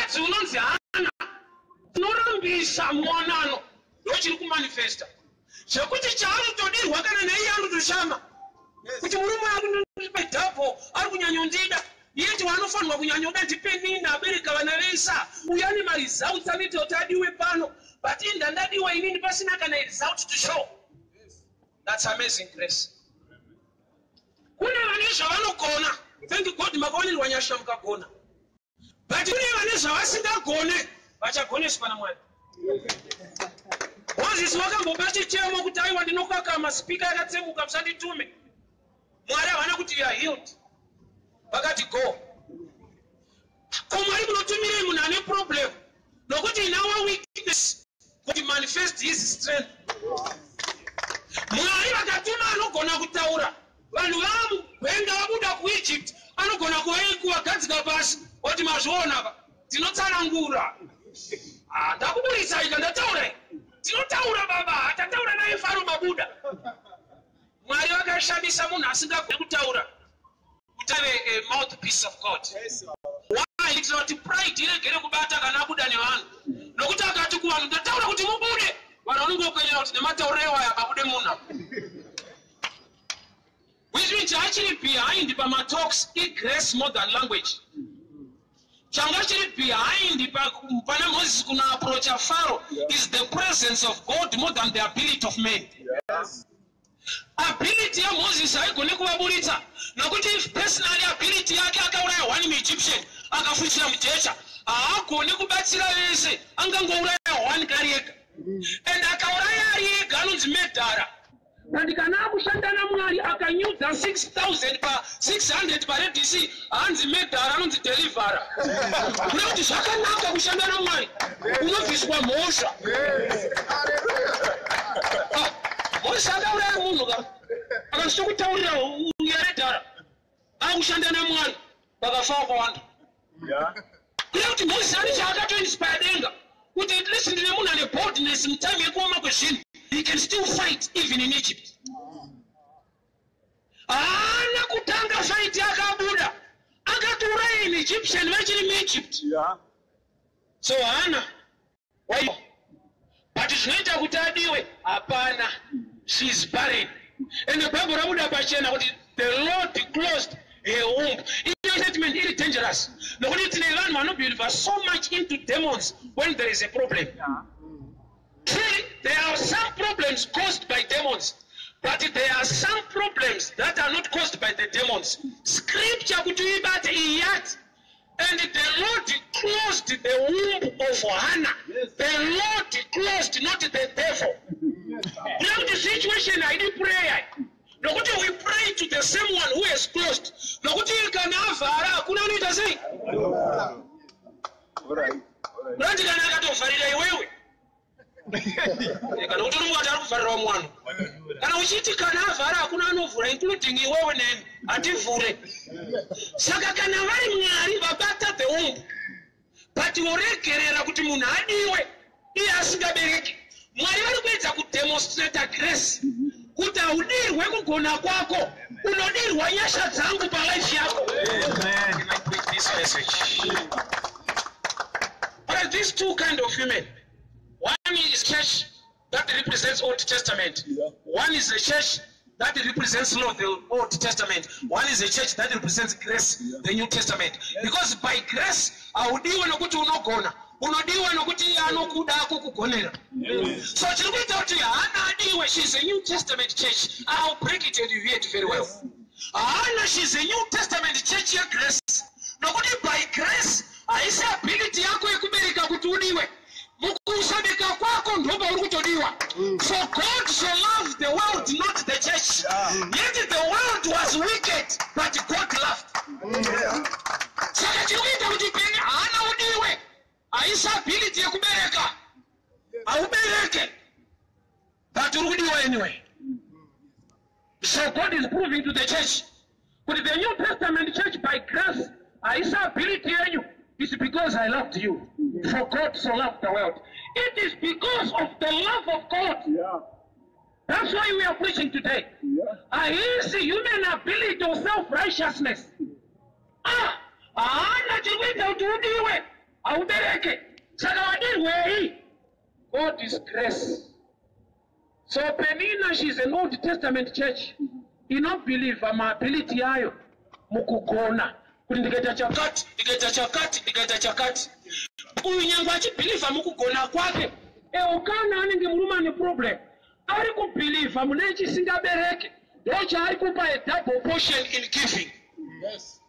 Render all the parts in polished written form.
Mukadzi unonzi Hana unorambisa muwanano, ndochiri kumanifesta zvekuti chaanotodirwa kana naiye anotoshama kuti murume akundipe double, ari kunyanyondida, yeti waanofanirwa kunyanyoda ndiPenina, abereka vana vesa. Uyu ane maresults anoita kuti adiwe pano, but inda ndadiwa inini pasina kana result to show. That's amazing grace. Kune vane zvavanogona, thank God makawanirwa nyasha mukagona, but kune vane zvavasingagone vachagoneswa naMwari. Mozisi wakambopa chichemo kuti, "Aiwa, ndinokakama, speaker yakatsemuka, musanditume." Mwari havana kuti, "You are healed." Vakati, "Go." Ko Mwari munotumirei munhu ane problem? Nokuti in our weakness kuti manifest his strength. Mwari vakatuma anogona kutaura, vanhu vamugwenga vabuda kuEgypt, anogona kuvagadzika pasi oti, "Mazviona va, tinotsanangura. Ah, ndakuburitsai ka, ndataura, tinotaura baba, tataura naye Faro, mabuda." Mwari vakashandisa munhu asingagoni kutaura kuti ave a mouthpiece of God. Why? Itira kuti pride iregere kubata kana abuda nevanhu, nokuti akati kuvanhu, "Ndataura kuti mubude," vanhu vanongokwenyera kuti nematauriro ewaya pabude munhu apa, which means achiri behind pamatalks igrace more than language. Changa chiri behind pana Moses kunoapproacha Pharaoh is the presence of God more than the ability of man. Ability yaMoses haigoni kuvaburitsa, nokuti if personally ability yake akauraya one muEgyptian akafushira mujecha, haagoni kubatsira vese. Angangouraya one kari ega, and akauraya ari ega anonzi murderer. But kana akushanda naMwari, akanyudza 6000 pa 600 paRed Sea, haanzi murderer, anonzi deliverer. Kuda kuti zvakanaka kushanda naMwari, unobviswa mhosva. Ah, Mozisi akauraya munhu ka, akazvitokutaurira uyaredhara, akushanda naMwari vakafa vakawanda. Kuda kuti Mozisi ane chaakatoinspire denga kuti at least ndine munhu ane boldness mutime yekuoma kwezvinhu, he can still fight even in Egypt. Haana kutanga fight, akabuda akatouraya in Egyptian vachiri muEgypt. So haana waiwa, but zvinoita kuti adiwe hapana. She is barren, and the Bible rabuda pachena kuti the Lord closed her womb. Iyo statement iri dangerous, nokuti tine vanhu vanobelieva so much into demons when there is a problem. Truly, there are some problems caused by demons, but there are some problems that are not caused by the demons. Scripture kuti uibate iyi yati, "And the Lord closed the womb of Hannah." The Lord closed, not the devil. Kuda kuti situation haidi prayer, nokuti we pray to the same one who has closed, nokuti kana avhara hakuna anoita sei. Kurati kana akatovharira iwewe, kana kuti unongati ari kuvharira mwana, kana uchiti kana avhara hakuna anovhura, including iwewe neni hativhure. Saka kana vari Mwari vabata the womb, but voregerera kuti munhu adiwe iye asingabereki, Mwari vari kuedza kudemonstrata grace kuti haudirwe kugona kwako, unodirwa nyasha dzangu palife yako. Can I preach this message? But these two kind of women, one is church that represents Old Testament, one is a church that represents law, the Old Testament, one is a church that represents grace, the New Testament, because by grace haudiwe nokuti unogona, unodiwa nokuti iye anokuda akukugonera. So chiri kuita kuti Hana adiwe, she is a New Testament church. I'll break it and you hear it very well. Hana, she is a New Testament church yegrace, nokuti by grace haisi ability yako yekubereka kuti udiwe. Mukusabeka kwako ndopauri kutodiwa. For God so loved the world, not the church, yet the world was wicked, but God loved. Saka chiri kuita kuti peni haana udiwe haisi ability yekubereka. Haubereke, but uri kudiwa anyway. So God is proving to the church kuti the New Testament church, by grace haisi ability yenyu, is because I loved you. For God so loved the world. It is because of the love of God. That's why we are preaching today. Haisi human ability or self righteousness. Ah, haana chiri kuita kuti udiwe. Haubereke. Saka wadirwei? God is grace. So Penina, she's an Old Testament church inobhilivha maability yayo mukugona kuti ndikaita chakati, ndikaita chakati, ndikaita chakati. Uyu nyange achibhilivha mukugona kwake, Eukana anenge murume ane problem, ari kubhilivha mune chisingabereki, ndo chaari kupa a double portion in giving. Yes.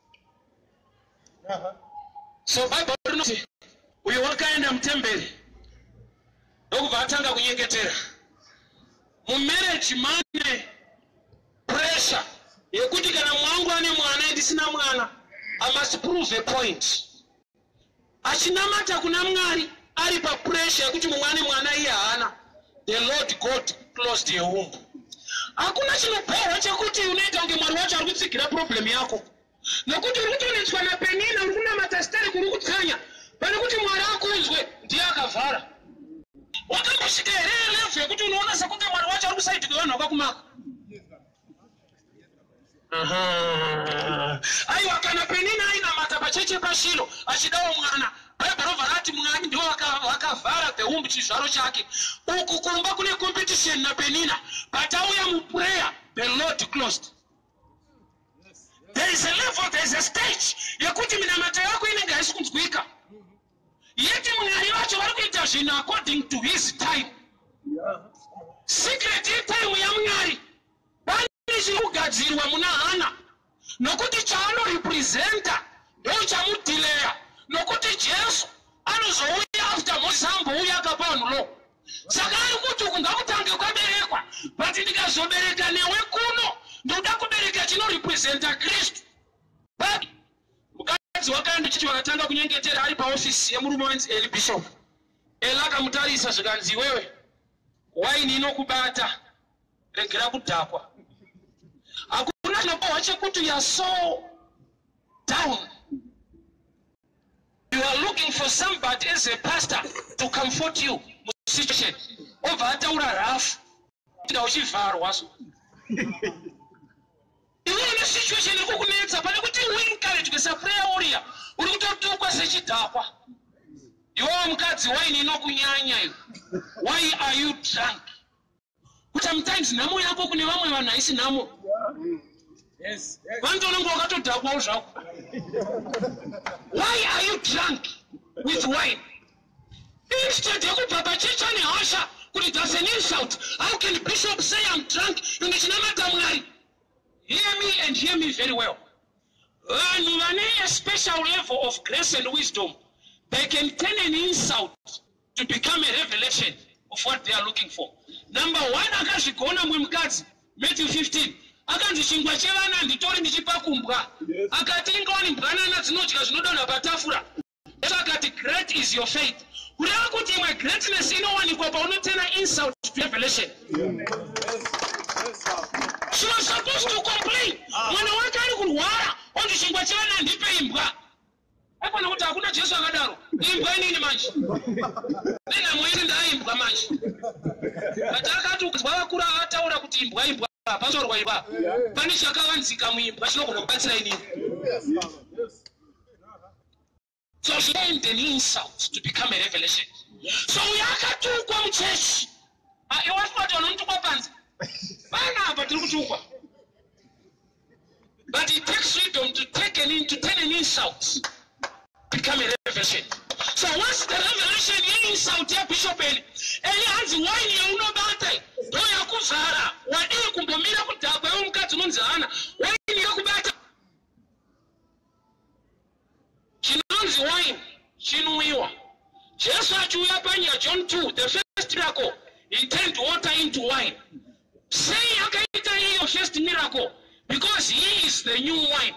Uh-huh. So Bible rinoti uyu wakaenda mutemberi ndokubva atanga kunyengetera. Mumarriage mane pressure yekuti kana mwangu ane mwana ndisina mwana, I must prove a point. Achinamata kuna Mwari ari papressure yekuti mumwe ane mwana iye haana, the Lord God closed your womb. Hakuna chinobhohwa chekuti unoita kunge Mwari wacho ari kutsigira problem yako, nokuti uri kutonetswa naPenina, uri kunamata stereki, uri kutsanya pane kuti Mwari akunzwe, ndiye akavhara. Wakambosvika here level yekuti unoona sekunge Mwari wacho ari kuside kwevanhu vakakumaka? Aha. Aiwa, kana Penina ainamata pacheche paShilo achidawo mwana, Bhaibheri robva rati Mwari ndiwo vakavhara the womb, chizvaro chake. Uku kumba kune competition naPenina, but auya muprayer, the Lord closed. There is a level, there is a stage yekuti minamato yako inenge haisi kunzwika, yeti Mwari vacho vari kuita zvinhu according to his time. Secret yetime yaMwari, pane chiri kugadzirwa muna Hana, nokuti chaanorepresenta ndo chamudhileya, nokuti Jesu anozouya after Moses ambouya akapa vanhu law. Saka ari kuti uku ngakutange kwaberekwa, but ndikazobereka newe kuno, ndoda kubereka chinorepresenta Kristu. But mukadzi wakaenda chichi, vakatanga kunyengetera ari paofisi yemurume wenzi Eli, bishop Eli. Akamutarisa zvikanzi, "Iwewe, waini inokubata, regera kudhakwa." Hakuna chinobohwa chekuti you are so down, you are looking for somebody as a pastor to comfort you musituation, obva ataura rafu ida uchivharwa. So iwe une situation iri kukunetsa, pane kuti uencouragwe saprayer warrior, uri kutotukwa sechidhakwa. Iwewo mukadzi, waini inokunyanya iwe, why are you drunk? Kuti sometimes nhamo yako kune vamwe vanhu haisi nhamo. Vanotononge wakatodhakwawo zvako. Why are you drunk with wine? Instead yekubva pachecha nehasha kuti that's an insult, how can bishop say I'm drunk indichinamata Mwari? Hear me and hear me very well. Vanhu vane a special level of grace and wisdom, they can turn an insult to become a revelation of what they are looking for. Number one, akazvigona mumwe mukadzi, Matthew 15, akanzi, "Chingwa chevana handitori ndichipa kumbwa." Akati, "Ingawani mbwanana dzinodya zvinodonha patafura." Jesu akati, "Great is your faith." Kureva kuti imwe greatness inowanikwa paunoturna insult to revelation. She was supposed to complain, mwana wake ari kurwara, onzi, "Chingwa chevana handipe imbwa." Aikona kuti hakuna Jesu akadaro, imbwa inini manje nenhamo yese ndaaimbwa manje. But akati ukazwa vakuru avataura kuti imbwa, imbwa, hapazorwa imbwa, pane chakavanzika muimbwa chinogona kubatsira inini. So she turned an insult to become a revelation. So uyo akatukwa muchechi, iwe wafunga kuti vanomutukwa panze panapa tiri kutukwa, but it takes freedom to turn an insult become a revelation. So what's the revelation yeinsult yabishop Eli? Eli hanzi, "Waini yaunobata ndo yakuvhara. Wadii kumbomira kudhakwa iwe mukadzi unonzi Hana? Waini yakubata." Chinonzi wine chinwiwa. Jesu achiuya panyika, John 2, the first miracle, he turned water into wine. Sei akaita iyo first miracle? Because he is the new wine.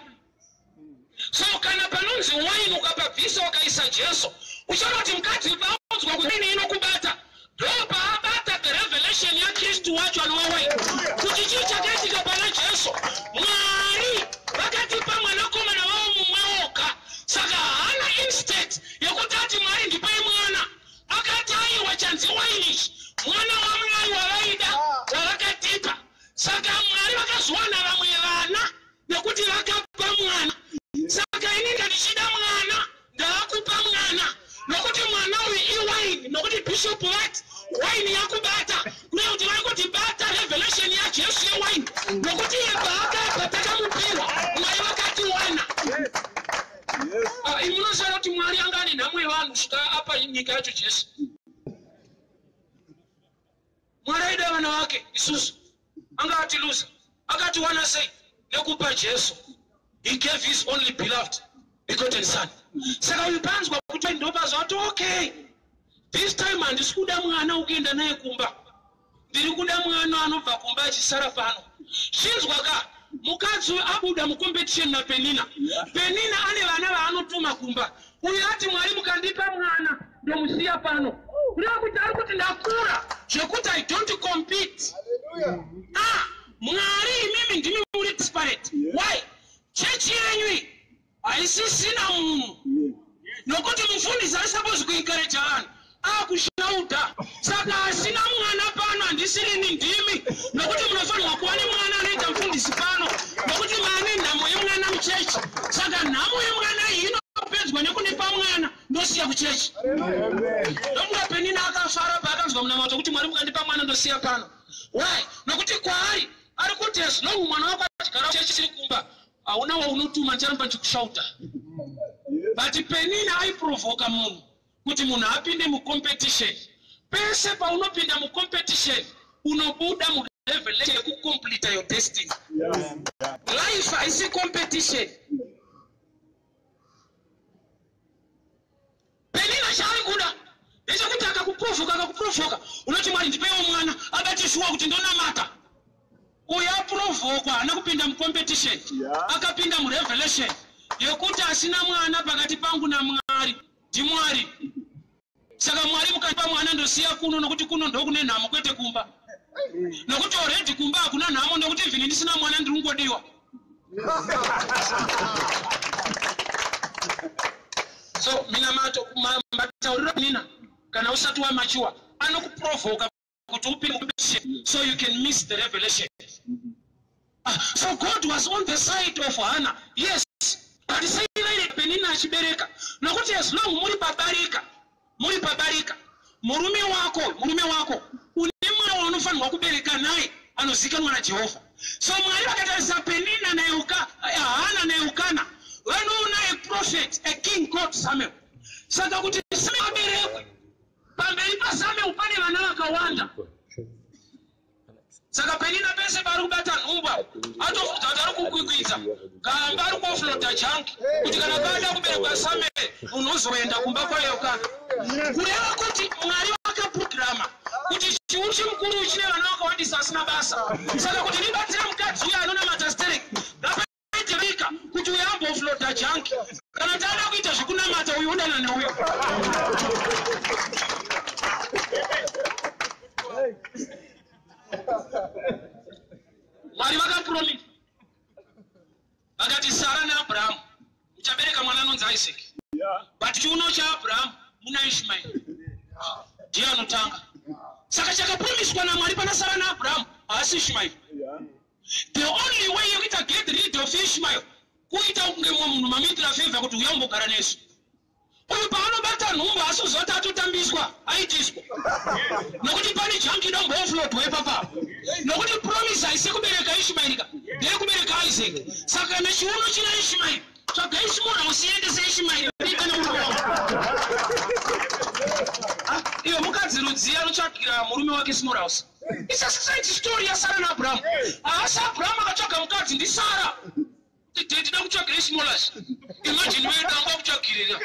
So kana panonzi wine ukapabvisa ukaisa Jesu, uchaona kuti mukadzi paudzwa kuti waini inokubata, ndo paabata the revelation yaKristu wacho anova wine. Kuti chii chakaitika pana Jesu? Mwari vakatipa mwanakomana vavo mumwe woga. Saka haana, instead yekuti ati, "Mwari, ndipei mwana," akati, "Aiwa, chanzi waini ichi mwana waMwari wavaida wavakatipa." Saka Mwari vakazowana vamwe vana nekuti vakapa mwana. Saka inenge ndichida mwana, ndaakupa mwana. Bishop vati waini yakubata, kureva kuti vari kuti bata revelation yaJesu yewaini, nokuti iye paakabva takamupirwa, Mwari vakatiwana. Imi munoziva kuti Mwari anga ane nhamo yevanhu kusvika apa nyika yacho Jesu. Mwari aida vana vake isusu, anga atiluza. Akatiwana sei? Nekupa Jesu. He gave his only beloved begotten son. Saka uyu panzwa kuti ndopazvati okay, this time handisi kuda mwana wekuenda naye kumba, ndiri kuda mwana anobva kumba achisara pano. Chinzwa ka, mukadzi uyu abuda mucompetition naPenina. Penina ane vana vaanotuma kumba. Uyu ati, Mwari mukandipa mwana ndomusiya pano. Kureva kuti ari kuti ndakura zvekuti I don't compete. Ah, Mwari, imimi ndimi muri desperate. Why? Chechi yenyu iyi haisisina munhu, nokuti mufundisi ari supposed kuencourage vanhu akushauta. Saka asina mwana pano handisirini, ndimi, nokuti munofanirwa kuva nemwana anoita mufundisi pano, nokuti maane nhamo yemwana muchechi. Saka nhamo yemwana iyi inopedzwa nekundipa mwana, ndosiya kuchechi. Ndomuka Penina akafara paakanzwa munamato kuti Mwari mukandipa mwana ndosiya pano. Why? Nokuti kwaari ari kuti as long mwana wako achigara chechi chiri kumba, hauna waunotuma, ndicharamba ndichikushauta. But Penina aiprovoka munhu kuti munhu apinde mucompetition. Pese paunopinda mucompetition unobuda murevelation yekucompleta your destiny. Life haisi competition. Penina chaari kuda ndechekuti akakuprovoka, akakuprovoka, unoti Mwari ndipeiwo mwana abate shuwa kuti ndonamata. Uyu aprovokwa haana kupinda mucompetition. Akapinda murevelation yekuti asina mwana pakati pangu naMwari ndiMwari. Saka Mwari mukandipa mwana ndosiya kuno, nokuti kuno ndokune nhamo, kwete kumba, nokuti already kumba hakuna nhamo, nokuti even ndisina mwana ndiri kungodiwa. So minamato, matauriro nina, kana usati wamature anokuprovoka kuti upinde mucompetition so you can miss the revelation. Ah, so God was on the side of Hannah, yes, but sei vaire Penina achibereka? Nokuti as long muri pabarika, muri pabarika, murume wako, murume wako une mwana waunofanirwa kubereka naye anozikanwa naJehovha. So Mwari vakatarisa Penina naEuka, Hana naEukana, vanoona a prophet, a king called Samuel. Saka kuti Samuel aberekwe, pamberi paSamuel pane vana vakawanda. Saka Penina pese paari kubata nhumbu atofudza kuti ari kukwikwidza gamba, ari kuoffloada junk, kuti kana pada kuberekwa Samuel munhu uzoenda kumba kwaEukana. Kureva kuti Mwari vakaprograma kuti chiuru chemukuru chine vana vakawandisa asina basa. Saka kuti ndibatsire mukadzi uyo anonamata sterek, ngapaite vika kuti uyo amboofloada junk. Kana taada kuita zvekunamata, uyu udana neuyo. Mwari vakapromisa vakati Sara naAbhurahamu uchabereka mwana anonzi Isaac, but chiuno chaAbhurahamu muna Ishmaeri ndiye anotanga. Saka chakapromiswa naMwari pana Sara naAbhurahamu haasi Ishmaeri. The only way yekuita get rid of Ishmael kuita kunge mumwe munhu mamuitira favor kuti uya umbogara nesu. Uyu paanobata nhumbu asi kuzoti atotambiswa, aitiswa, nokuti pane junk idomboofloadwa ipapa, nokuti promise haisi kubereka Ishmaeri ka, ndeyekubereka Isaac. Saka kana chiuno china Ishmaeri, tsvaga Ishmael, usiendese Ishmaeri ite nemurume wako. Ah, iwe mukadzi rudzi anotsvagira murume wake small house? It's a straight story yaSara naAbhurahamu. Haasi Abhurahamu akatsvaga mukadzi, ndiSara. Ndida kutsvagira small house. Imagine wedu anga kutsvagirira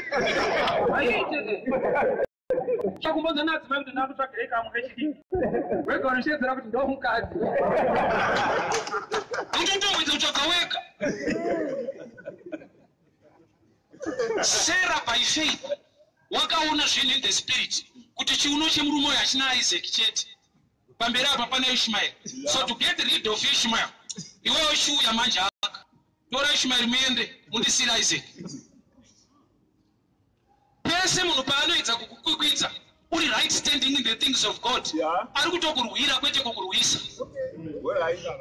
chakumbonza nadzimai kuti ndakutsvagirei kamwe kechidiki, wega unoshedzera kuti ndo mukadzi, utotomwidza kutsvaga wega. Sarah by faith wakaona zvinhu in the spirit kuti chiuno chemurume uyu hachina Isaac chete, pamberi apa pana Ishmael. So to get rid of Ishmael, iwewe chiuya manje aka tora Ishmael muende, mundisira Isaac. Pese munhu paanoedza kukukwikwidza uri right standing in the things of God, ari kutokurwira kwete kukurwisa.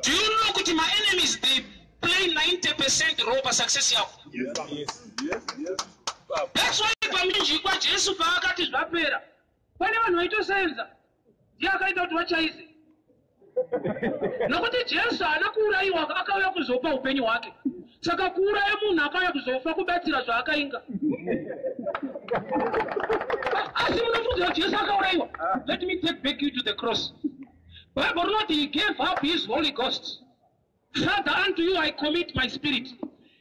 Do you know kuti maenemies, they play 90% role pasuccess yako? Yes. That's why pamuchinjikwa Jesu paakati zvapera. Pane vanhu vaitosenza, ndiye akaita kuti vachaise. Nokuti Jesu haana kuurayiwa, akauya kuzopa upenyu hwake. Saka kuuraya munhu akauya kuzofa kubatsira zvaakainga. Asi munofungira Jesu akaurayiwa? Let me take back you to the cross. Bible rinoti he gave up his Holy Ghost. Father, unto you I commit my spirit.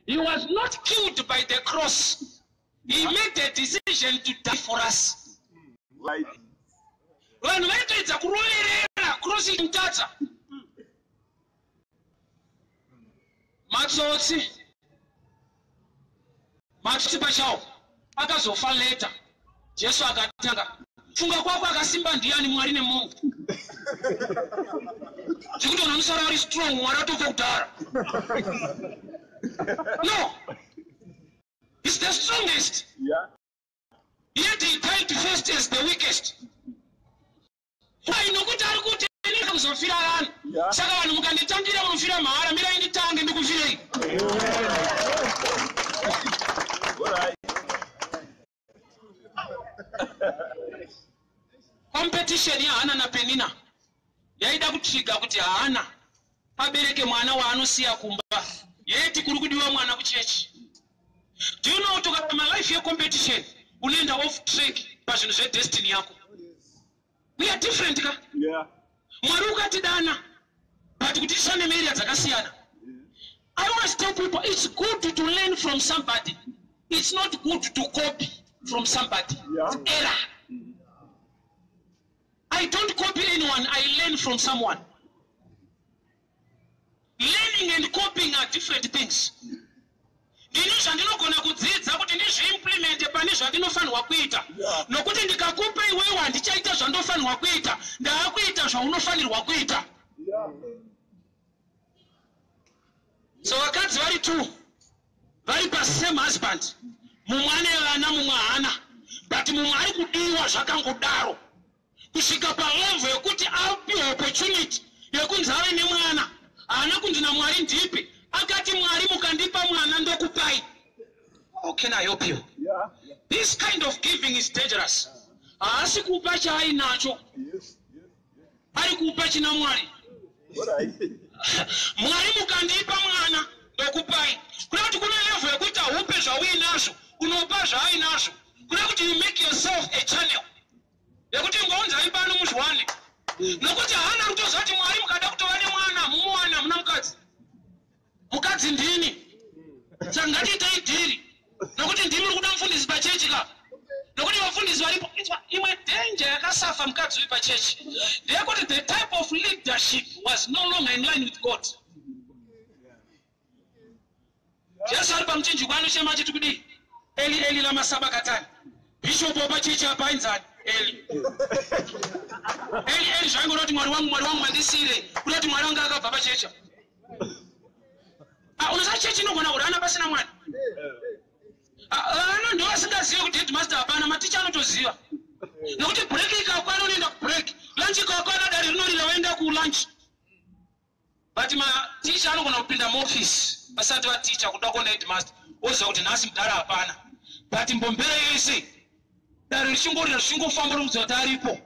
He was not killed by the cross. He made a decision to die for us. Right. Vanhu vaitoedza kuroverera cross imutadza. Matsotsi. Matsotsi pachawo akazofa later. Jesu akatanga. Funga kwako akasimba ndiani, Mwari nemunhu? Zvekuti vanhu vanosara vari strong, Mwari atofa kudhara. No. He's the strongest. Yet he died first as the weakest. Why? Nokuti ari kuti ini kuzofira vanhu. Saka vanhu mukanditangira munofira mahara, mirai nditange ndikufirei. All right. Competition yaHana naPenina yaida kutrigger kuti Hana abereke mwana waanosiya kumba, yeti kuri kudiwa mwana kuchechi. Do you know kuti ukarama life yecompetition unoenda off track pazvinhu zvedestiny yako? We are different ka. Mwari ukatidana, but kuti tishande maarea dzakasiyana. I always tell people, it's good to learn from somebody. It's not good to copy from somebody. Error. I don't copy anyone, I learn from someone. Learning and copying are different things. Ndini zvandinogona kudzidza kuti ndizviimplemente pane zvandinofanirwa kuita. Nokuti ndikakupa iwewe, handichaita zvandofanirwa kuita, ndaakuita zvaunofanirwa kuita. So vakadzi vari two vari pasame husband, mumwe ane vana, mumwe haana, but mumwe ari kudiwa zvakangodaro kusvika palevel yekuti apiwa opportunity yekunzi ave nemwana. Haana kunzi naMwari ndipi, akati, "Mwari, mukandipa mwana ndokupai." How can I help you? This kind of giving is dangerous. Haasi kupa chaainacho, ari kupa china Mwari. All right. Mwari, mukandipa mwana ndokupai. Kuda kuti kune level yekuti haupe zvauinazvo, unopa zvaainazvo. Kuda kuti you make yourself a channel yekuti ngounzai pano muzviwane, nokuti haana kutoziva kuti Mwari mukada kutova nemwana mumuwana muna mukadzi. Mukadzi ndini, saka ngatiitei deal, nokuti ndimi uri kuda mufundisi pachechi ka, nokuti vafundisi varipo. Inzwa, imwe danger yakasafa mukadzi uyu pachechi ndeyekuti the type of leadership was no longer in line with God. Jesu ari pamuchinjikwa anochema achiti kudii? "Eli, Eli, lama sabakatani?" Bhishopu wapachechi apa ainzani? Eli, Eli, Eli. Zvaingona kuti, "Mwari wangu, Mwari wangu, mandisiyirei?" Kuda kuti Mwari wanga akabva pachechi. Ah, unoziva chechi inogona kurana pasina mwana. Ah, vana ndo vasingazivi kuti headmaster hapana, maticha anotoziva, nokuti break ikakwana unoenda kubreak, lunch ikakwana dare rinorira vaenda kulunch, but maticha anogona kupinda muofisi vasati vaticha kuda kuona headmaster, oziva kuti nhasi mudhara hapana, but mbombera yese dare richingorira richingofamba rokuziva kuti aripo.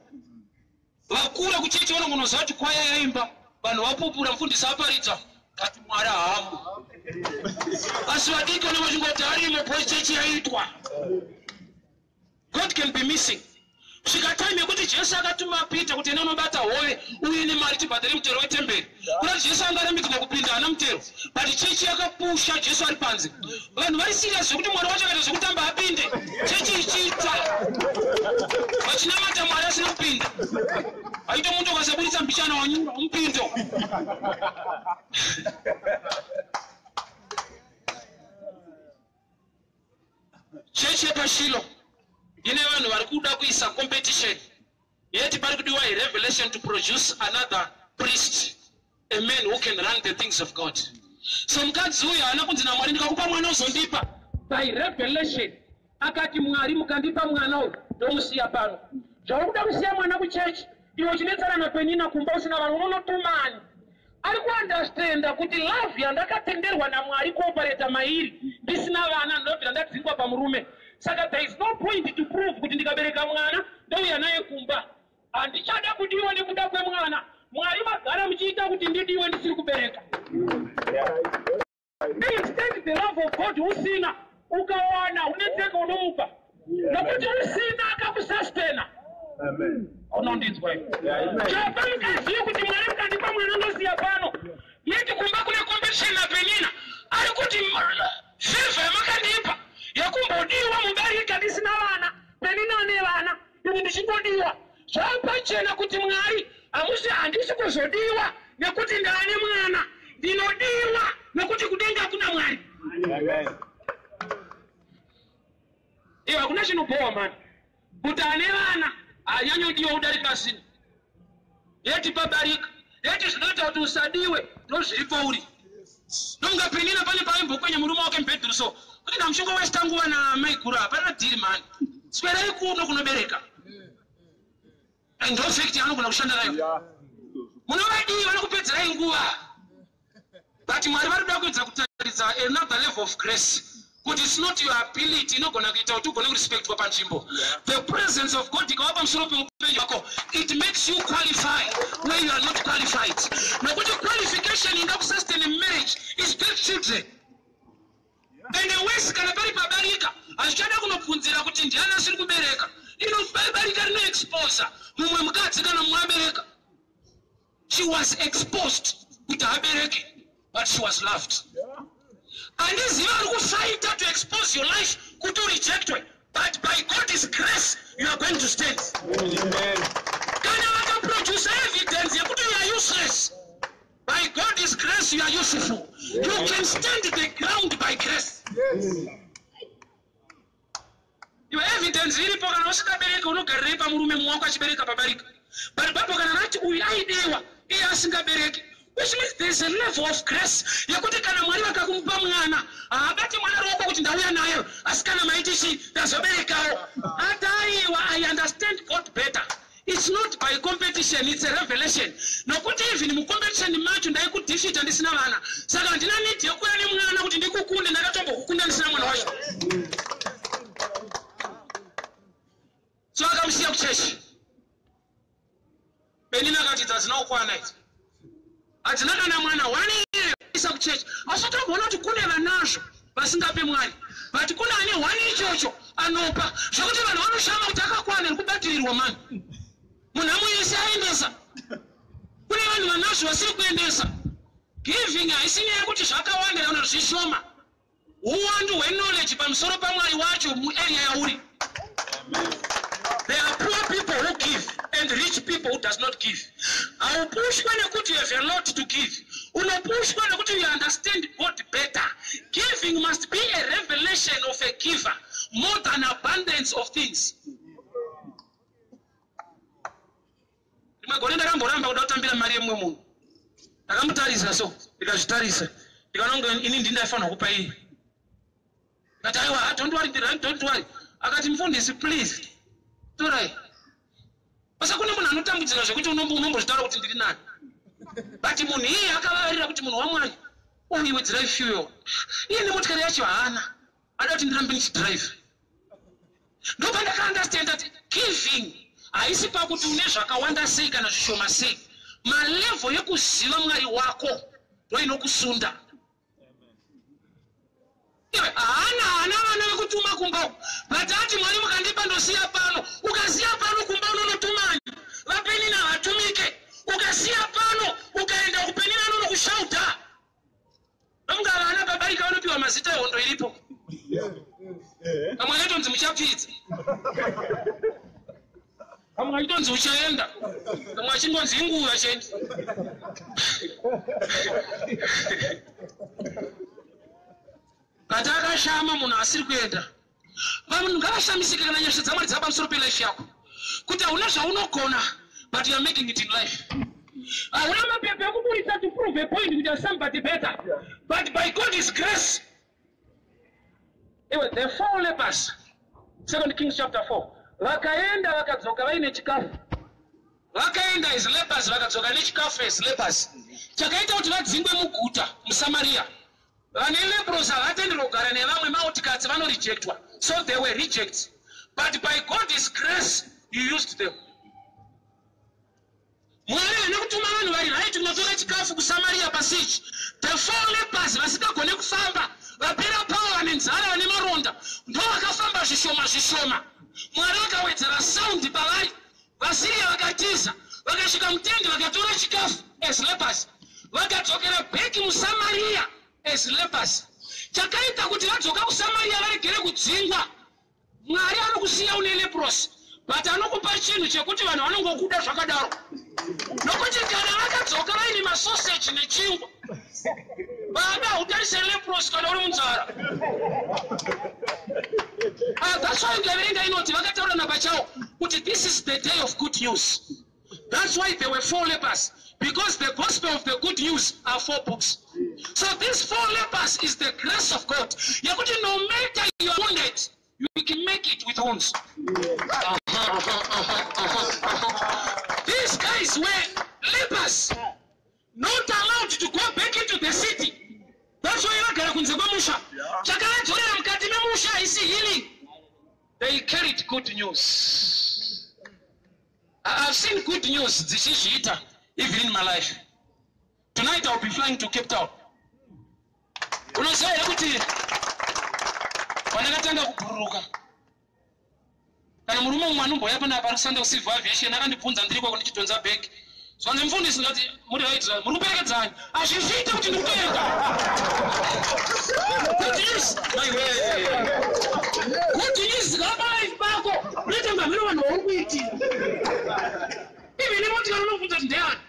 Vakura kuchechi vanogonoziva kuti kwaya yaimba, vanhu vapupura, mufundisi aparidza, but Mwari haamo. Asi vadiki vanenge vachingoti arimo po chechi yaitwa. God can be missing kusvika time yekuti Jesu akatuma Peter kuti enda unobata hove uye nemari tibhadhare mutero wetemberi. Kuda kuti Jesu angarambidzwa kupinda, haana mutero, but chechi yakapusha Jesu ari panze. Vanhu vari serious zvekuti Mwari wacho akaita zvekutamba apinde chechi ichiita vachinamata Mwari asina kupinda. Aito muntu ukasaburitsa mbichana wanyura umupindo. Chechi yepaShilo ine vanhu vari kuda kuisa competition, yeti pari kudiwa revelation to produce another priest, a man who can run the things of God. So mukadzi uyu haana kunzi naMwari, "Ndikakupa mwana uzondipa." By revelation akati, "Mwari, mukandipa mwana uyu ndomusiya pano." Zvauri kuda kusiya mwana kuchechi iwe uchinetsana naPenina kumba usina vanhu, unonotumani? Ari kuunderstanda kuti love yandakatenderwa naMwari kuoperate mairi ndisina vana, ndinobvira ndadzingwa pamurume, saka there is no point to prove kuti ndikabereka mwana. Ndouya naye kumba. Handichada kudiwa nekuda kwemwana. Mwari vagara muchiita kuti ndidiwe ndisiri kubereka. Instead, the love of God usina, ukawana uneteka unomupa, nokuti usina akakusustena. Unondinzwa? Chapa mukazive kuti Mwari mukandipa mwana ndosiya pano. Yeti kumba kune competition naPenina. Ari kuti favour yamakandipa yekumbodiwa mubarika ndisina vana, Penina ane vana, ini ndichingodiwa, zvapachena kuti Mwari hamusi, handisi kuzodiwa nekuti ndaane mwana. Ndinodiwa nekuti kudenga kuna Mwari. Iwe, hakuna chinobhowa mani kuti ane vana hanyanyodiwa kudarika asina. Yeti pabarika, yeti zvinoita kuti usadiwe ndozviri pauri. Nonga Penina pane paimbokwenya murume wake mubhedhuru, so kuti ndamushonga wesita nguva namaiguru, hapana dhiri mani, swerai kuno kunobereka. Ndo fact yaanogona kushanda nayo. Munovadii? Vanokupedzerai nguva. But Mwari vari kuda kuedza kutaridza another level of grace, kuti it's not your ability inogona kuita kuti ugone kurespectwa panzvimbo. The presence of God ikava pamusoro peupenyu hwako, it makes you qualify where you are not qualified, nokuti qualification ingakusustain marriage is birth children. Ende wese kana pari pabarika, hazvichada kunobvunzira kuti ndiani asiri kubereka. Inobarika rinoexposa mumwe mukadzi. Kana mumwe abereka, she was exposed kuti abereke, but she was loved. Handizivi ari kufighta to expose your life kuti urejectwe, but by God's grace you are going to stand. Kana vakaproduce evidence yekuti you are useless, by God's grace you are useful. You can stand the ground by grace. Iwe, evidence iripo. Kana usingabereki, unogarirei pamurume mumwe wako achibereka pabarika? But Bible kana rati uyu aidiwa iye asingabereki, which means there is a level of grace yekuti kana Mwari vakakumupa mwana, haabati mwana ruoko kuti ndauya nayo, asi kana maiti chi ndazoberekawo. Ati aiwa, I understand God better. It's not by competition, it's a revelation, nokuti even mucompetition macho ndaikudefeata ndisina vana. Saka handina need yekuuya nemwana kuti ndikukunde. Ndakatombokukunda ndisina mwana wacho. So akamusiya kuchechi. Penina akati dzadzina kukwana idzi, hadzina kana mwana one isa kuchechi. Asi utamboona kuti kune vanazvo vasingape Mwari, but kune ane one ichocho anopa zvokuti vanhu vanoshama kuti akakwana iri kubatirirwa mani. Munhu amuise aendesa. Kune vanhu vanazvo vasiri kuendesa. Giving haisi nyaya yekuti zvakawanda kana zvishoma. Uwandu hweknowledge pamusoro paMwari wacho muarea yauri. There are poor people who give and rich people who does not give. Haupushwe nekuti you have a lot to give. Unopushwa nekuti you understand God better. Giving must be a revelation of a giver more than abundance of things. Rimwe gore ndakamboramba kuda kutambira mari yemumwe munhu. Ndakamutarisa so, ndikazvitarisa, ndikaona kunge ini ndindaifanirwa kupa iye. Ndikati, "Aiwa, don't worry, don't worry." Akati, "Mufundisi, please torai." Basa kune munhu anotambudzika zvekuti unombozvitaura kuti ndiri nani, but munhu iye akavavarira kuti munhu waMwari uyu, wedzerai fuel. Iye nemotikari yacho haana, ada kuti ndirambe ndichidrive. Ndopandakaunderstanda kuti giving haisi pakuti une zvakawanda sei kana zvishoma sei. Malevel yekuziva Mwari wako ndo inokusunda. Iwe, haana haana vana vekutuma kumba uku, but ati, "Mwari mukandipa ndosiya pano." Ukasiya pano, kumba unonotumani? VaPenina havatumike. Ukasiya pano ukaenda kuPenina, anonokushauta. Nomunga vana pabarika vanopiwa mazita ehondo iripo. Kamwe kaitonzi Muchapfidza, kamwe achitonzi Uchaenda, kamwe achingonzi Inguva chete. Kati akashama munhu asiri kuenda. Vanhu ngavashamisike kana nyasha dzaMwari dzava pamusoro pelife yako, kuti hauna zvaunogona, but you are making it in life. Hauna mapepa ekuburitsa to prove a point kuti are somebody better, but by God's grace. Iwe, the four lepers, Second Kings chapter 4, vakaenda vakadzoka vaine chikafu. Vakaenda as lepers, vakadzoka nechikafu as lepers. Chakaita kuti vadzingwe muguta muSamaria, vane leprosy havatenderwa kugara nevamwe maoutcasts, vanorejectwa. So they were rejects, but by God's grace. He used them. Mwari haana kutuma vanhu vari right kunotora chikafu kuSamaria pasichi. The four lepers vasingagone kufamba, vapera power, vane nzara, vane maronda, ndo vakafamba zvishoma zvishoma. Mwari vakawedzera sound pavari. VaSiriya vakatiza, vakasvika mutende, vakatora chikafu as lepers, vakadzokera back muSamaria as lepers. Chakaita kuti vadzoka kuSamaria varegere kudzingwa. Mwari anokusiya une leprosy, but anokupa chinhu chekuti vanhu vanongokuda zvakadaro, nokuti kana vakadzoka vaine masoseji nechingwa, baba, hautarise leprosy kana uri munzara. Ah, that's why ukaverenga inoti vakataura napachawo kuti this is the day of good news. That's why there were four lepers, because the gospel of the good news are four books. So these four lepers is the grace of God yekuti no matter you are wounded, you can make it with wounds. These guys were lepers, not allowed to go back into the city. That's why vagara kunze kwemusha. Chakavadzorera mukati memusha haisi healing. They carried good news. I've seen good news dzichizviita even in my life. Tonight I'll be flying to Cape Town. Unoziva here kuti pandakatanga kubhururuka, kana murume mumwe anombouya panapa ari kushanda kucivil aviation akandibvunza ndiri kwako ndichidhonza bhegi, zvanzi, "Mufundisi," ndati, "Muri right, muri kuperekedzani?" Hazviziite kuti ndiri kutoenda. Good news, maiwe, good news zikava palife pako, unoita ngamiro vanhu vauri kuitira. Even imotikari unobvunza kuti ndeyani,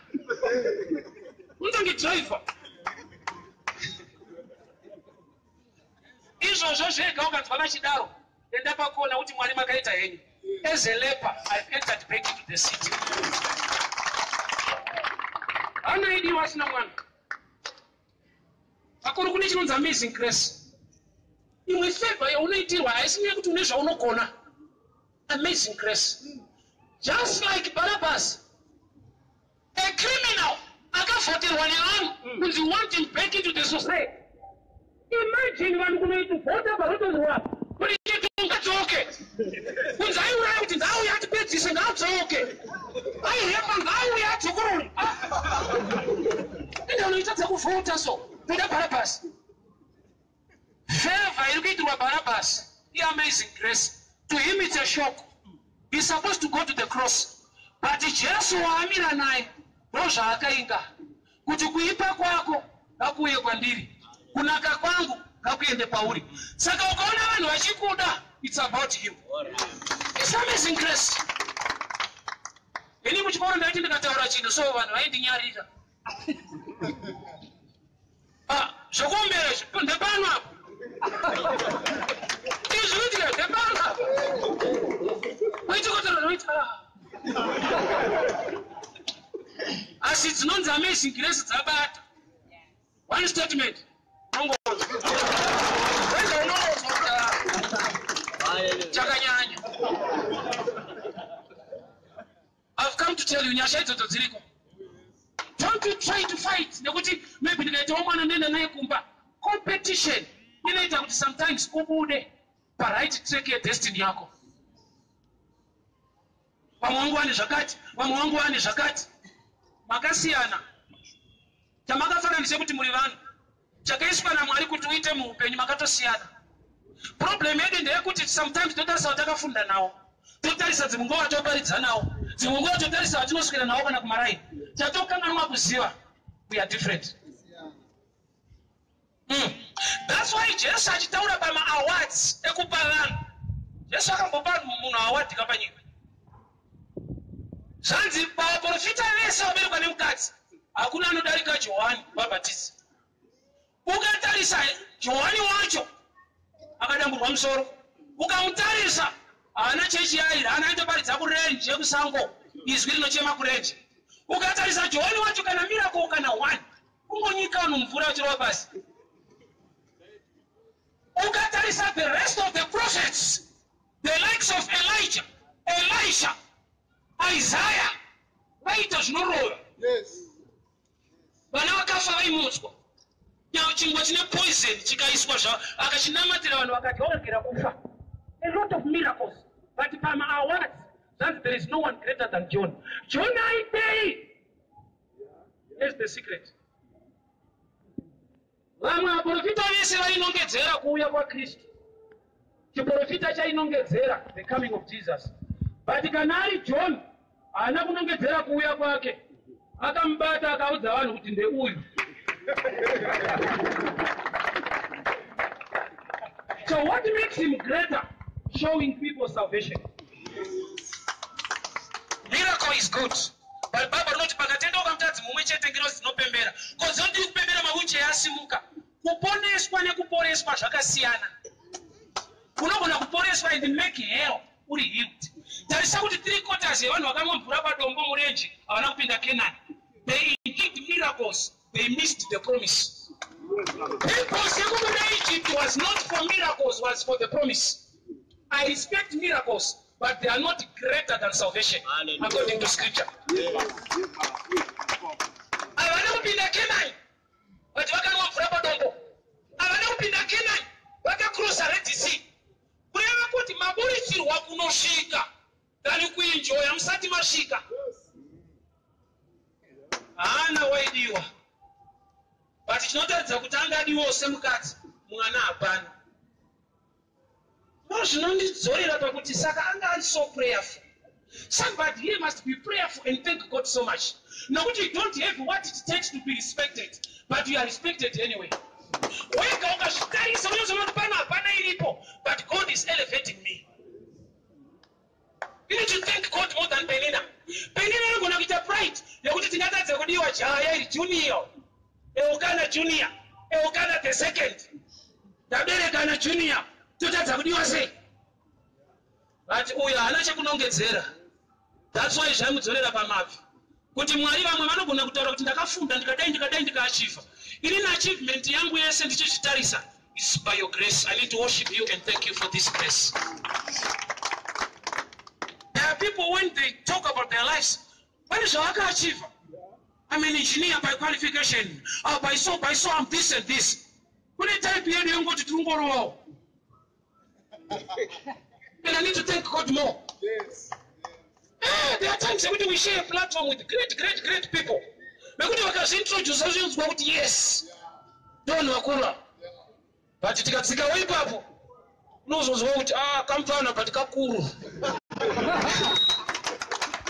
unotange driver. Izvozvo zvega ukanzwa vachidaro, enda pakona kuti, "Mwari, makaita henyu. As a leper I've entered back into the city." Hana idiwa asina mwana akuru. Kune chinonzi amazing grace. Imwe favor yaunoitirwa haisi nyaya yekuti une zvaunogona. Amazing grace, just like Barabbas, a criminal akavhoterwa nevanhu kunzi want him back into the society. Imagine vanhu kunoitivhota parotorwa kuti chitungadzoke, kunzi aiuraya, kuti ngaauye atipedzise, ngaadzoke, airepa ngaauye adzokorore. Ende unoita dzekuvhota, so toda Bharabhasi. Favor iri kuitirwa Bharabhasi iamazing grace. To him it's a shock. He's supposed to go to the cross, but Jesu waamira naye ndo zvaakainga kuti kuipa kwako ngakuuye kwandiri, kunaka kwangu ngakuende pauri. Saka ukaona vanhu vachikuda, it's about him. It's amazing grace. Ini kuchikoro ndaiti ndikataura chinhu so, vanhu vaindinyarira. Ah, zvokuombera izvi ndepano apo, izvi kuitika ndepano apo, kuitikotora noita. Asi dzinonzi amazing grace dzabata one statement, unongonzwa unongonzwa kuti, ah, chakanyanya. I've come to tell you, nyasha idzodzo dziriko. Don't you try to fight nekuti maybe ndikaitawo mwana ndoenda naye kumba. Competition inoita kuti sometimes ubude paright track yedestiny yako. Vamwe vangu vane zvakati, vamwe vangu vane zvakati, makasiyana. Chamakafanana sekuti muri vanhu, chakaiswa naMwari kuti uite muupenyu makatosiyana. Problem yedu ndeyekuti sometimes totarisa vatakafunda nawo, totarisa dzimwe nguva vatoparidza nawo, dzimwe nguva totarisa vatinoswera nawo kana kumaraini. Chatokanganwa kuziva, we are different. That's why Jesu achitaura pamaawards ekupa vanhu, Jesu akambopa munhu award kapanyika. Zvanzi pavaprofita vese vaberekwa nemukadzi hakuna anodarika Johani Bhabhatisi. Ukatarisa Johani wacho akadamburwa musoro, ukamutarisa haana chechi yaira, haana, aitoparidza kurenje yekusango, izwi rinochema kurenje. Ukatarisa Johani wacho, kana miracle kana one, kungonyika vanhu mvura vachirova pasi. Ukatarisa the rest of the prophets, the likes of Elijah, Elisha, Isaiah, vaita zvinorova. Vana vakafa vaimutswa. Chingwa chine poison chikaiswa zva akachinamatira, vanhu vakadya varegera kufa. A lot of miracles, but pama awards zvanzi Hanzi there is no one greater than John. John aitei? Here's the secret. Vamwe vaprofita vese vainongedzera kuuya kwaKristu. Chiprofita chainongedzera the coming of Jesus. But kana ari John haana kunongedzera kuuya kwake. Akamubata akaudza vanhu kuti ndeuyu. So what makes him greater? Showing people salvation. Miracle is good. But Bible rinoti pakatendeuka mutadzi mumwe chete ngirozi dzinopembera. Ko dzinodii kupembera mawheelchair asimuka? Kuponeswa nekuporeswa zvakasiyana. Unogona kuporeswa and make hell uri healed. Tarisa kuti 3/4 yevanhu vakamwa mvura padombo murenje havana kupinda Canaan. They did miracles, they missed the promise. Purpose yekubuda Egypt was not for miracles, was for the promise. I respect miracles, but they are not greater than salvation, Hallelujah. according to scripture. Havana kupinda Canaan, but vakanwa mvura padombo. Havana kupinda Canaan, vakakrosa Red Sea. Kureva kuti maburitsirwa kunosvika than kuenjoya musati masvika. Haana waidiwa, but chinotaridza kuti angadiwawo semukadzi mwana hapana. No, zvinondidzorera pakuti saka anga ari so prayerful. Somebody here must be prayerful and thank God so much. Nokuti you don't have what it takes to be respected, but you are respected anyway. Wega ukazvitarisa unozoona kuti pano hapana iripo, but God is elevating me. You need to thank God more than Penina. Penina anogona kuita pride yekuti tingatadze kudiwa jaya iri junior, Elkana junior, Elkana the second. Taberekana junior, totadza kudiwa sei? But uyu haana chekunongedzera. That's why zvaimudzorera pamabvi. Kuti Mwari vamwe vanogona kutaura kuti ndakafunda ndikadai ndikadai ndikaachiva. Ini achievement yangu yese ndichizvitarisa. It's by your grace. I need to worship you and thank you for this grace. There are people when they talk about their lives, pane zvavakaachiva. I'm an engineer by qualification. By so, by so, I'm this and this. Kune type yedu yongoti tirungorowawo. And I need to thank God more. Yes. There are times yekuti we share a platform with great, great, great people. Vekuti vakazviintroduce zvinzwa kuti yes, ndovanhu vakuru ava. But tikatsikawo ipapo, unozonzwa kuti kamufana but kakuru.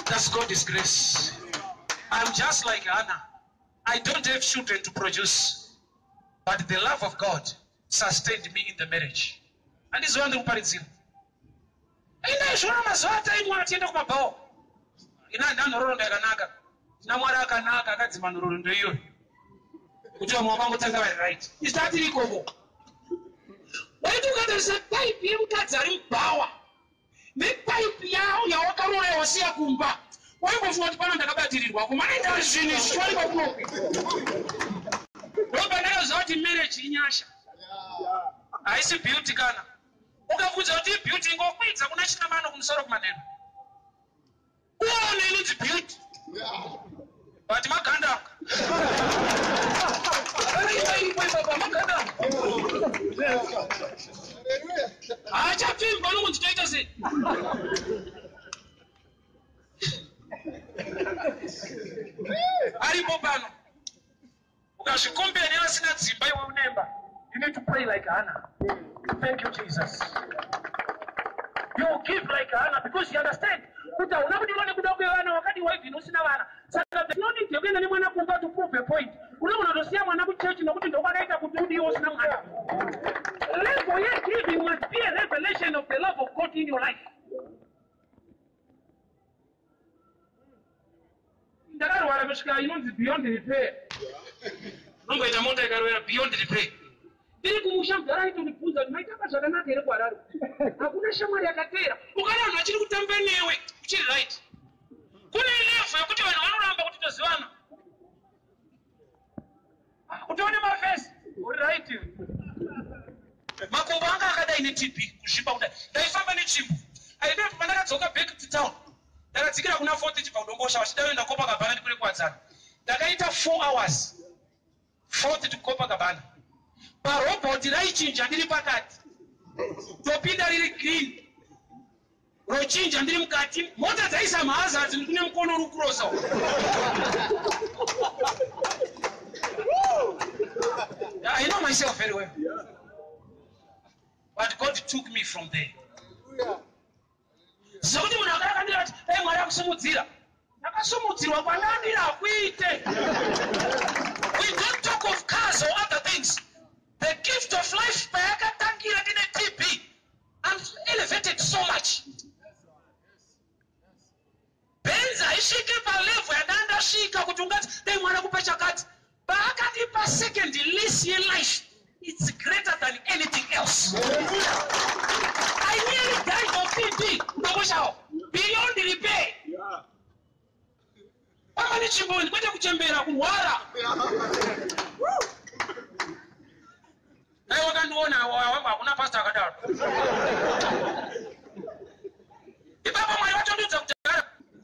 That's God's grace. I'm just like Hannah. I don't have children to produce, but the love of God sustained me in the marriage. Handiziva ndiri kuparidzira. Indaizviona mazuva ataimwa atienda kumabhawa. Ina handina nhororondo yakanaka. Tina Mwari akanaka akadzima nhororondo iyoyo. Kuti vamwe vakangotanga vari right. Isu tatiri ikoko. Waiti ukatarisa type yemukadzi ari mubhawa netype yawo yawakaroora wasiya kumba, waimbofunga kuti pano ndakabatirirwa kumana zvinhu izvi chiwanikwa kunoku. Ndopandakaziva kuti marriage inyasha, haisi beauty. Kana ukabvunza kuti beauty, ingokwidza kuna Chinamano kumusoro kumanheru uone inonzi beauty, but magandanga hapana iripo ipapa, magandanga haachapfimbwa nokunzi toita sei. Aripo pano ukazvikombera nevasina dzimba, iwe unemba. You need to pray like Hannah. Thank you, Jesus. You give like Hannah because you understand kuti hauna kudiwa nekuda kwevana, wakadiwa even usina vana. Saka there's no need yekuenda nemwana kumba to prove a point. Unogona kutosiya mwana kuchechi nokuti ndokwakaita kuti udiwe usina mwana. Level yegiving must be a revelation of the love of God in your life. Ndakarwara kusvika inonzi beyond repair. Unongoita mota ikarwera beyond repair. Ndiri kumusha, mudhara aitondibvunza kuti maitamba zvakanaka here kuHarare, hakuna shamwari yakateera. Ukana vanhu vachiri kutamba newe uchiri right. Kune level yekuti vanhu vanoramba kuti tozivana, kuti one mafesi uri right. Makumbo anga akadai neTB, kuzvimba kudai, ndaifamba netsvimbo. Aidai pandakadzoka back to town, ndakadzikira kuna Fourth chibva kuDombosha vachida kuenda Copacabana ndikure kuwadzana. Ndakaita 4 hours, Fourth to Copacabana, parobhoti raichinja ndiri pakati, topinda riri green. Rochinja ndiri mukati, mota dzaisa mahazards, kune mukono uri kurosa. I know myself very well. But God took me from there. Sekuti munhu akarakandira kuti dai Mwari akusumudzira. Ndakasumudzirwa kwandandira hakuite. We don't talk of cars or other things. The gift of life payakatangira ndine TB. I'm elevated so much. Benz haisvike palevel yandandasvika kuti ungati dai mwana kupa chakati. Paakatipa second lease yelife, it's greater than anything else. I nearly died of TB. Ndokoshawo. Beyond repair. Pamba netsvimbo kwete kuchembera kurwara. Dai wakandiona hakuna pastor akadaro. Ipapo Mwari vatondiudza kuti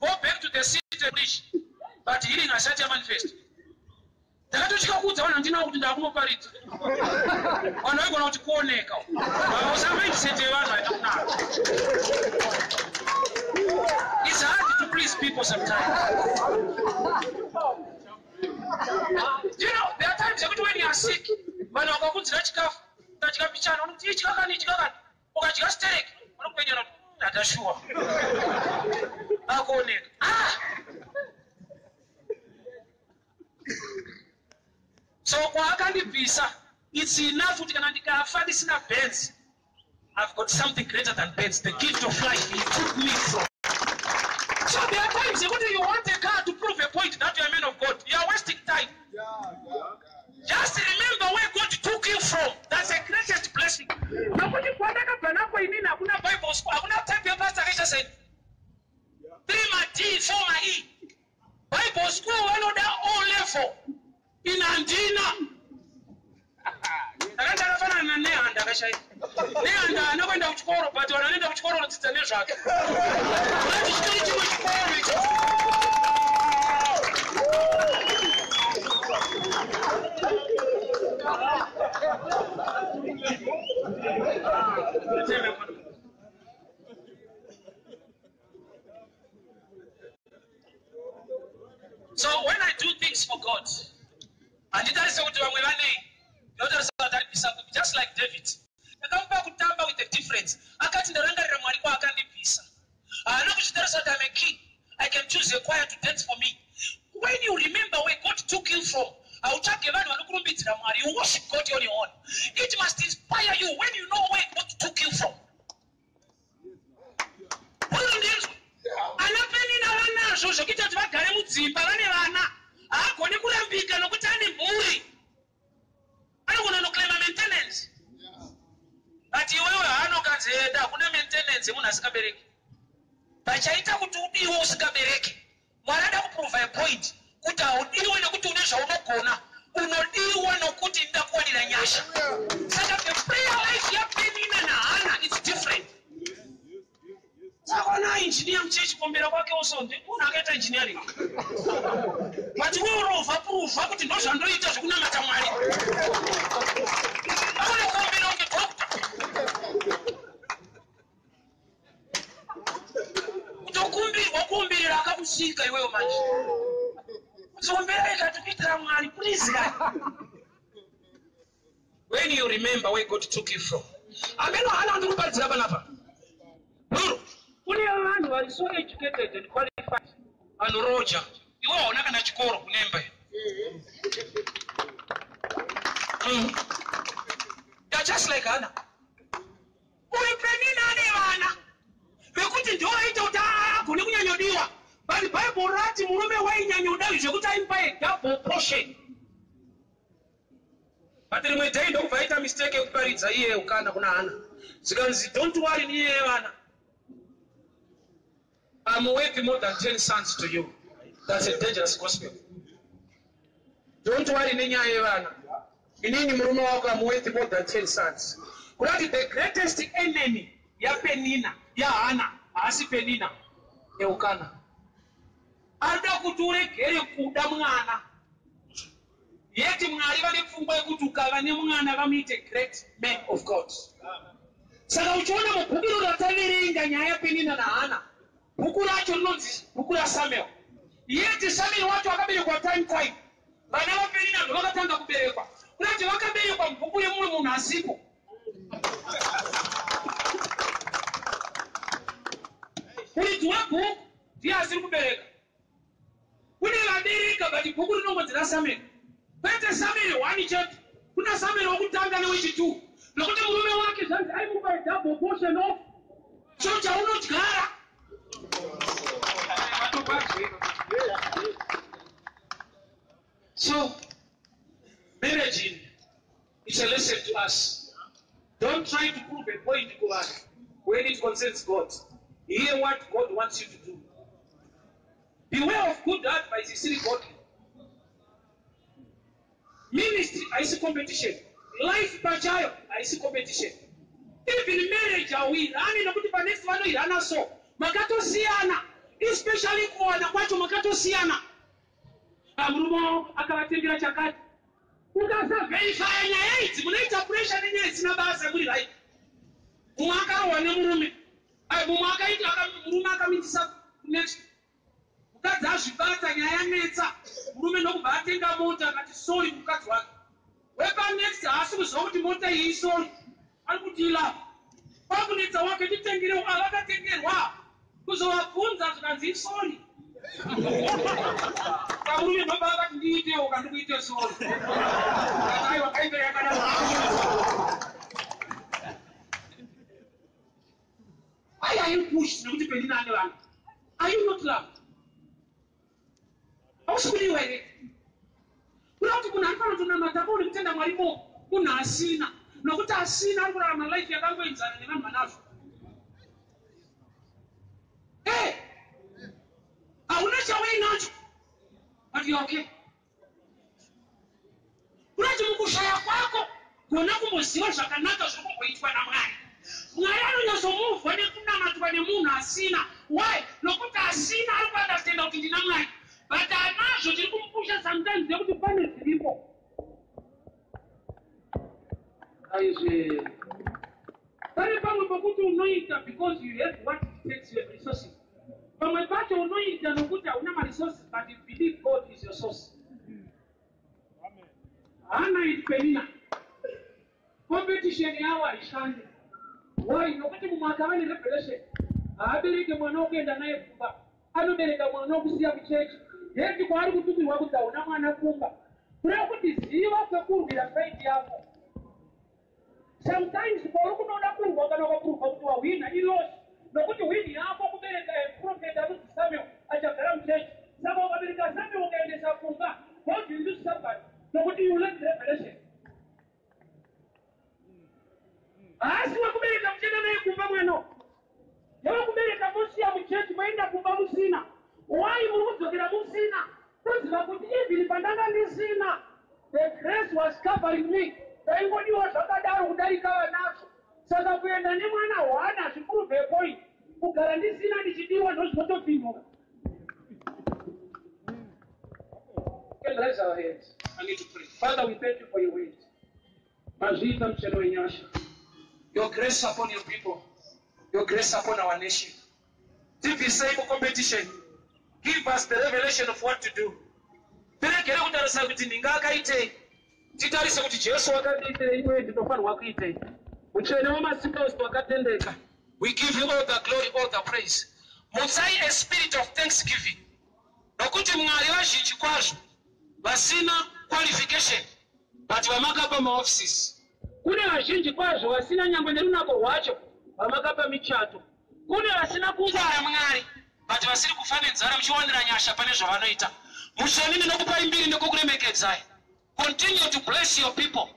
go back to the city and preach. But healing hasati yamanifest. Ndakatotya kuudza vanhu handinawo kuti ndakunoparidza. Vanhu vaigona kuti kuoneka. Usa mindset yevanhu haina kunaka. It's hard to please people sometimes. Do you know, there are times yekuti when you are sick, vanhu vakakudzira chikafu, ukadya pichana, unoti idya kani, idya kani. Ukadya stereki, vanokupenyana kuti hatashuwa. Akuoneka. Ah! So kwaakandibvisa, it's enough kuti kana ndikafa ndisina Benz, I've got something greater than Benz, the gift of life he took me from. So there are times yekuti you want a car to prove a point that you are a man of God. You are wasting time. Just remember where God took you from. That's the greatest blessing. Nokuti kwandakabva nako inini hakuna Bible school, hakuna type yepastor akaita sei. 3 ma D, 4 ma E. Bible school vanoda O level. Ina handina. Ndakanga ndakafanana naNehanda akashaika. Nehanda haana kuenda kuchikoro, but vanhu vanoenda kuchikoro vanodzidza nezvake. Unati chitori chimwe chikoro icho. So when I do things for God, handitarise kuti vamwe vanei, ndinotarisa kuti aribvisa kupi, just like David. Ndakamupa kutamba with the difference. Akati ndarangarira Mwari kwaakandibvisa. Haana kuzvitarisa kuti I'm a king. I can choose a choir to dance for me. When you remember where God took you from, hautsvage vanhu vanokurumbidzira Mwari. You worship God on your own. It must inspire you when you know where God took you from. Unondinzwa? Ana Penina vanazvo zvokuita kuti vagare mudzimba vane vana. Haagoni kurambika nokuti ane mhuri. Anogona noclaima maintenance. But iwewe haanokanzi enda hakuna maintenance yemunhu asingabereki. Pachaita kuti udiwe usingabereki. Mwari ada kuprova a point kuti haudiwe nekuti une zvaunogona. Unodiwa nokuti ndida kuwanira nyasha. Saka the prayer life yaPenina naHana it's different. Saka ona engineer muchechi kuombera kwake also munhu akaita engineering. But iwe urovha prova kuti ndozvandoita zvekunamata Mwari. Akona kuombera kunge doctor. Kutokumbirwa kuombirira akakusvika iwewe manje. Kuomberai kati kuitira Mwari please God. When you remember where God took you from. Ameno hana ndiri kuparidzira panapa. Bro, kune vanhu vari so educated and qualified. Vanoroja. Iwe hauna kana chikoro kunemba. You're just like Hannah. Uyu Penina ane vana vekuti ndiwo aita kuti agone kunyanyodiwa. But Bible rati murume wainyanyoda zvekuti aimupa a double portion. But rimwe day ndokubva aita mistake yekuparidza iye ukana kuna Hana. Zvikanzi don't worry niye vana. I'm worth more than 10 sons to you. That's a dangerous gospel. Don't worry nenyaya yevana. Inini murume wako I'm worth more than 10 sons. Kurati the greatest enemy yaPenina, yaHana, haasi Penina, Eukana. Arida kuti uregere kuda mwana. Yeti Mwari vane pfungwa yekuti ukava nemwana vamuite great man of God. Saka uchiona mubhuku iro rataverenga nyaya yaPenina naHana, bhuku racho rinonzi bhuku raSamuel. Yeti Samuel wacho akaberekwa time time. Vana vaPenina ndovakatanga kuberekwa. Kurati vakaberekwa mubhuku remumwe munhu asipo. Muridzi webhuku ndiye asiri kubereka. Kune vabereka but bhuku rinongonzi raSamuel. Kwete Samuel 1 chete. Kuna Samuel wokutanga newechi2. Nokuti murume wake zvanzi aimupa a double portion of cho chaunodyara. So, marriage is a lesson to us. Don't try to prove a point to God when it concerns God. Hear what God wants you to do. Beware of good advice isiri godly. Ministry haisi competition. Life pachayo haisi competition. Even marriage hauirani nokuti panext vanoirana so. Makatosiyana. Especially kuwana kwacho makatosiyana. Murume akavatengera chakati. Ukasaverifya nyaya idzi munoita pressure nenyaya isina basa muri right. Mumwe akarohwa nemurume. Mumwe akaita murume akamitisa next. Mukadzi azvibata nyaya yanetsa. Murume ndokubva atenga mota akati sorry mukadzi wake. Wepanext haasi kuziva kuti mota iyi sorry. Ari kuti ilove. Kwakunetsa wake titengerewo avakatengerwa. Kuzovabvunza zvikanzi isorry. Kamurume ndobva akati ndiitewo kandikuite sorry. Aiwa kaipera yakadaro. Why are you pushed nekuti Penina ane vana? Are you not loved? Hausi kudiwa here? Kuda kuti munhu anofanira kutonamata mo nekutenda Mwari mo munhu asina. Nokuti asina ari kurarama life yakangoenzana nevanhu vanazvo. Hey! Hauna chauinacho. But you are okay. Kurati mukushaya kwako gona kumboziva zvakanaka zviri kumboitwa naMwari. Mwari anonyatsomuvhwa nekunamatwa nemunhu asina. Why? Nokuti asina ari kuunderstanda kuti ndina Mwari. But anazvo tiri kumupusha sometimes nekuti pane zviripo. Aizve. Pane pamwe pokuti unoita because you have what it takes, you have resources. Pamwe pacho unoita nokuti hauna maresources but you believe God is your source. Hana and Penina. Competition yavo haishandi. Why? Nokuti mumwe akava nerevelation haabereke mwana wokuenda naye kumba. Anobereka mwana wokusiya kuchechi. Yeti kwaari kutumirwa kuti hauna mwana kumba. Kureva kuti ziva kwekurwira fight yako. Sometimes kwauri kunoda kurwa kana ukaprova kuti wahwina iloss. Nokuti win yako kubereka prophet anonzi Samuel achagara muchechi. Saka ukabereka Samuel ukaendesa kumba, God will use somebody. Nokuti you lack revelation. Haasi wekubereka muchienda naye kumba mweno. Yewekubereka mosiya muchechi moenda kumba musina. Why muri kudzokera musina? Kuziva kuti even pandanga ndisina, the grace was covering me. Ndaingodiwa zvakadaro kudarika vanazvo. Saka kuenda nemwana hwana hazviprove point. Kugara ndisina ndichidiwa ndozvinotopindura. Can raise our hands. I need to pray. Father, we thank you for your word. Mazviita mucheno wenyasha. Your grace upon your people. Your grace upon our nation. Tibvisei mucompetition. Give us the revelation of what to do. Tiregere kutarisa kuti ndinga akaitei. Titarise kuti Jesu wakandiitei uye ndinofanirwa kuitei. Mutsvene wamasimba ose wakatendeka. We give you all the glory, all the praise. Mutsai a spirit of thanksgiving. Nokuti Mwari vazhinji kwazvo vasina qualification but vamakapa maoffices. Kune vazhinji kwazvo vasina nyangwe nerunako rwacho vamakapa michato. Kune vasina kungwara Mwari but vasiri kufa nenzara muchiwanira nyasha pane zvavanoita. Mutsvene ndinokupai mbiri nekukuremekedzai. Continue to bless your people.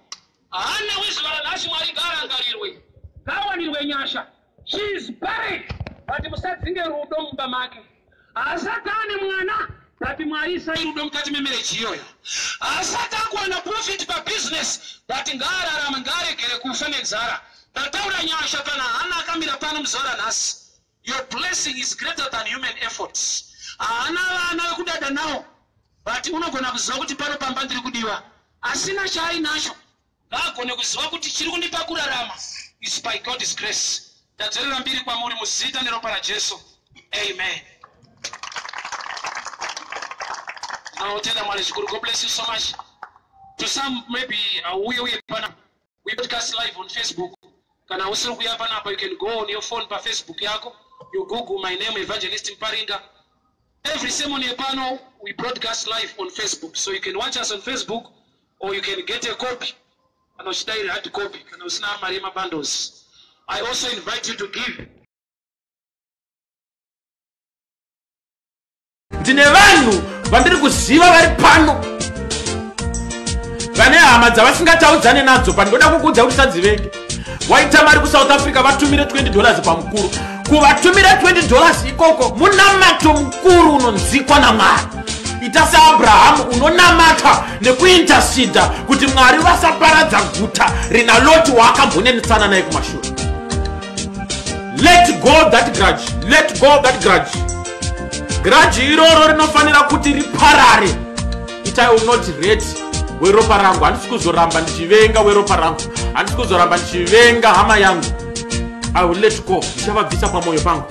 Hana wezuva ranhasi Mwari ngaarangarirwe. Ngaawanirwe nyasha. She is buried but musadzinge rudo mumba make. Haasati ane mwana but Mwari isai rudo mukati memarriage iyoyo. Haasati akuwana profit pabusiness but ngaararame ngaaregere kufa nenzara. Ndataura nyasha pana Hana akamira pano muzuva ranhasi. Your blessing is greater than human efforts. Haana vana vekudada nawo but unogona kuziva kuti pano pamba ndiri kudiwa. Asina chaainacho ngaagone kuziva kuti chiri kundipa kurarama. It's by God's grace. Ndadzorera mbiri kwamuri muzita neropa raJesu. Amen. Ndinotenda Mwari zvikuru. God bless you so much. To some maybe auye uye pana, we broadcast live on Facebook. Kana usiri kuuya panapa, you can go on your phone paFacebook yako, you Google my name, Evangelist Mparinga. Every sermon yepano we broadcast live on Facebook, so you can watch us on Facebook or you can get a copy kana uchida iri hard copy, kana usina mari yemabundles. I also invite you to give. Ndine vanhu vandiri kuziva vari pano vane hama dzavasingataudzane nadzo. Pandinoda kukuudza kuti sadzivenge, waita mari kuSouth Africa, vatumire $20 pamukuru. Kuvatumira $20 ikoko munamato mukuru unonzikwa naMwari. Ita saAbrahamu, unonamata nekuinterceda kuti Mwari vasaparadza guta rina Loti waakambonenetsana naye kumashure. Let go that grudge, let go that grudge. Grudge iroro rinofanira kuti riparare. Itai unoti rate weropa rangu, handisi kuzoramba ndichivenga weropa rangu, handisi kuzoramba ndichivenga hama yangu. I will let go, ndichavabvisa pamwoyo pangu.